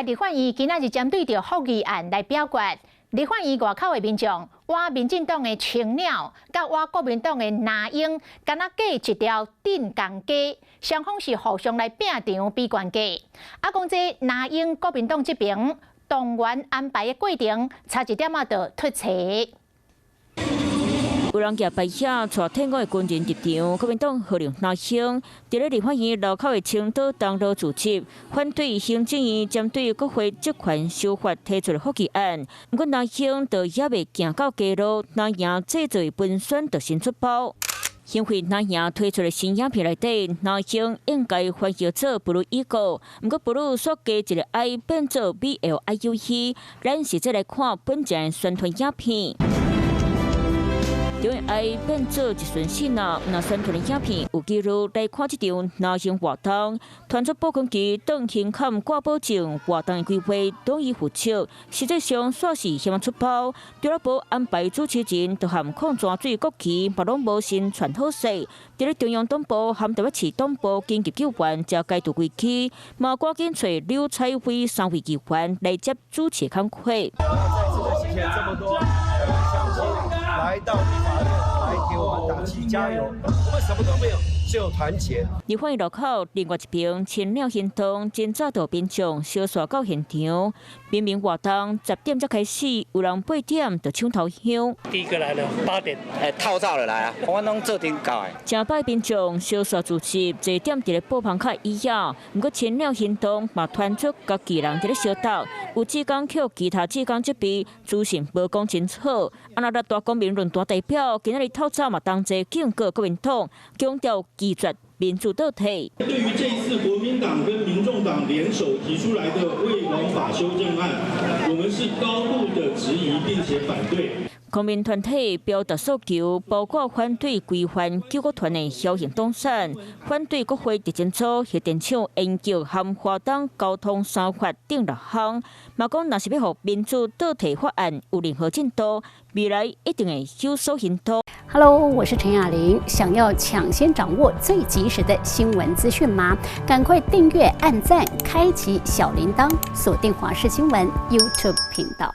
立法院今仔日針對著福議案來表決。立法院外口的民眾，倚民進黨的青鳥，佮倚國民黨的藍鷹，敢若隔一條鎮江街，雙方是互相來拼場比懸低。啊，講這藍鷹國民黨這邊動員安排的過程，差一點仔就脫錯。有人舉牌仔，帶退伍的軍人入場，國民黨賀龍藍鷹，佇咧立法院樓口的青島東路聚集，反對行政院針對國會職權修法提出的覆議案。毋過藍鷹就猶未行到街路，藍營製造文宣就先出包。因為藍營推出的新影片內底，藍鷹應該翻譯做 Blue Eagle，毋過 Blue 煞加一個 I 變做 BLIUE。咱實際來看本集宣傳影片。中愛變做一陣線啊！若宣傳的影片有記錄來看這場藍鷹活動，傳出曝光機當胸坎掛保證，活動的規劃統一負責。實際上煞是希望出包，除了無安排主持人，就含礦泉水國旗，嘛攏無先傳好勢。佇咧中央黨部和台北市黨部緊急救援，才解除危機，嘛趕緊揣柳彩輝三位議員來接主持工課。再次的謝謝這麼多鄉親來到立法院來給我們打氣加油。我們什麼都沒有，只有團結。立法院路口另外一邊，青鳥行動真早就民眾相紲到現場，明明活動10點才開始，有人8點就搶頭香。第一個來了8點，透早就來啊，我攏做陣到的。成擺民眾相紲聚集，坐踮佇咧布棚較椅仔，毋過青鳥行動嘛傳出家己人佇咧相鬥，有志工予其他志工責備，資訊無講清楚。啊，若大公民論壇代表今仔日透早嘛同齊警告國民黨，強調拒絕民主倒退。對於這一次國民黨跟民眾黨聯手提出來的衛廣法修正案，我們是高度的質疑並且反對。公民團體表達訴求，包括反對規範救國團的僥倖當選，反對國會特偵組核電廠研究和華東交通三法等六項，嘛講若是欲予民主倒退法案有任何進度，未來一定會有所行動。 Hello，我是陳雅玲。想要搶先掌握最及時的新聞資訊嗎？趕快訂閱、按讚、開啟小鈴鐺，鎖定華視新聞 YouTube 頻道。